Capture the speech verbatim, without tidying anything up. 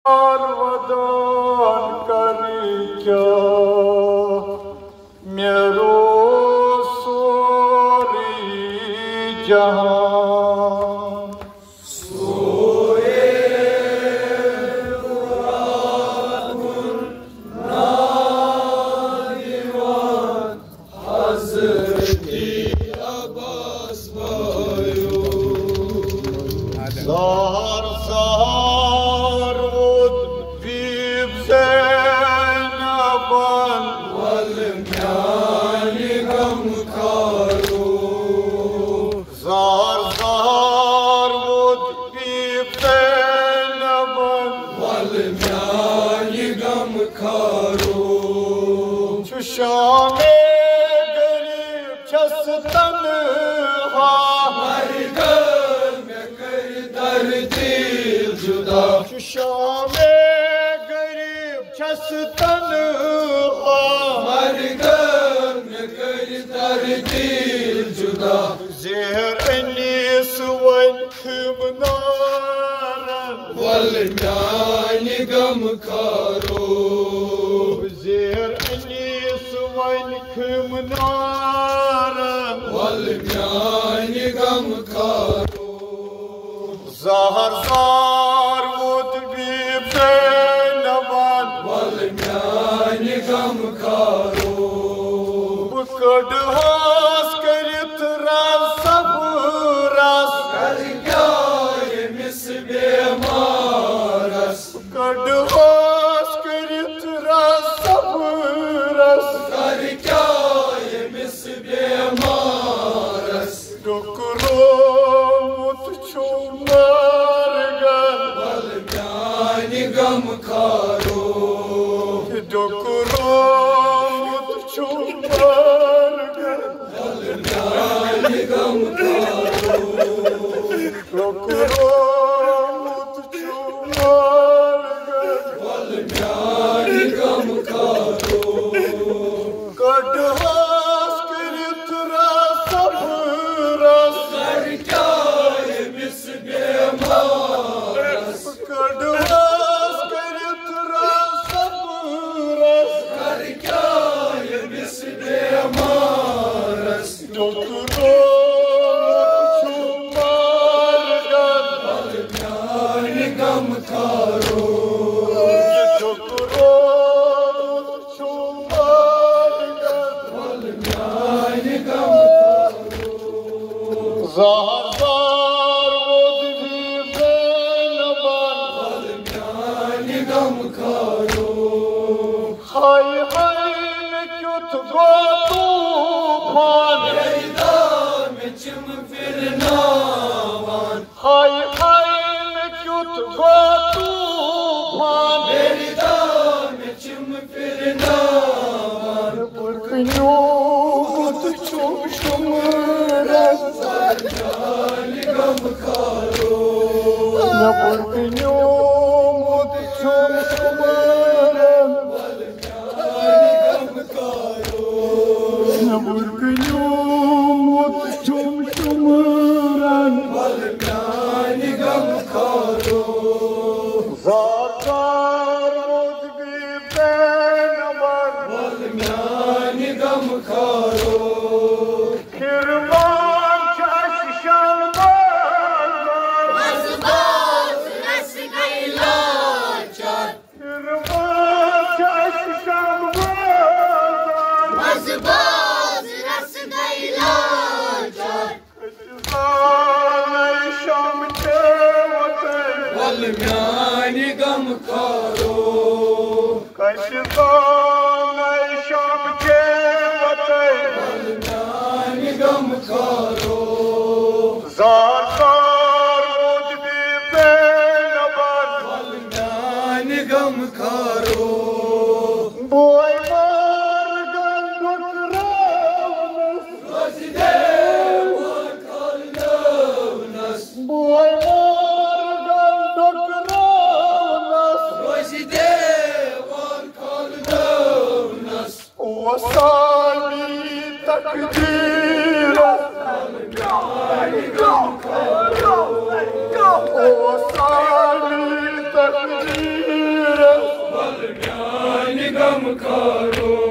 ودان کر کیا، مےٚ روز سورُے جہان۔ زار زار ووت بیب زینبن، ول میانہِ غم خارو۔ زار زار ووت بیب زینبن، ول میانہِ غم خارو۔ چھُ شامے غریب چھس تنہا، مرگن مےٚ کٔرۍ درد دل جدا۔ چھُ شامے غریب چھس تنہا، مرگن مےٚ کٔرۍ درد دل جدا۔ زہر انیس وۄنۍ خم نارن، ول میانہِ غم خارو۔ زہر انیس وۄنۍ خم نارن، ول میانہِ غم خارو۔ زہر زار ووت بیب زینبن، ول میانہِ غم خارو۔ بہٕ کٔڑہوس کٔرِتھ رس صبر رس، کر کیا ییٚمِس بیمارس۔ بہٕ کٔڑہوس کٔرِتھ رس صبر رس، کر کیا ییٚمِس بیمارس۔ ٹھُکرومُت چھُم مرگن، ول میانہِ غم خارو۔ ٹھُکرومُت چھُم مرگن، ول میانہِ غم خارو۔ ٹھُکرومُت چھُم مرگن، ول میانہِ غم خارو۔ کٔڑہوس کٔرِتھ رس صبر رس، کر کیا ییٚمِس بیمارس۔ کٔڑہوس کٔرِتھ رس صبر رس، کر کیا ییٚمِس بیمارس۔ ٹھُکرومُت چھُم مرگن، ول میانہِ غم خارو۔ ٹھُکرومُت چھُم مرگن، ول میانہِ غم خارو۔ زہر زار ووت بیب زینبن، ول میانہِ غم خارو۔ ہاے ہاے مےٚ کیُتھ گوٚو طوفان، ییٚلہِ دامہِ چھِم پھِرناوان۔ ہاے ہاے مےٚ کیُتھ گوٚو طوفان، ییٚلہِ دامہِ چھِم پھِرناوان۔ نیٚبر کنیومُت چھُم شُمارن، میانہِ غم خارو۔ نیٚبر کنیومُت چھُم شُمارن، نیٚبر کنیومُت چھُم شُمارن۔ ول میانہِ غم خارو۔ زار زار ووت بیب زینبن، ول میانہِ غم خارو۔ پھِروان چھِ اَسہِ شمبازن، مزٕ باز رسہٕ گٔے لاچار۔ پھِروان چھِ اَسہِ شمبازن، مزٕ باز رسہٕ گٔے لاچار۔ أسۍ چھِ زانَے شمچے وتٕے، ول میانہِ غم خارو۔ أسۍ چھِ زانَے شمچے وتٕے، ول میانہِ غم خارو۔ زار زار ووت بیب زینبن، ول میانہِ غم خارو۔ بوے مرگن ٹھُکراونس، روزِ دیوان کھولنس۔ بوے مرگن ٹھُکراونس، روزِ دیوان کھولنس۔ اوس سامی تقدیرس، اوس سامی تقدیرس۔ غم کھارو۔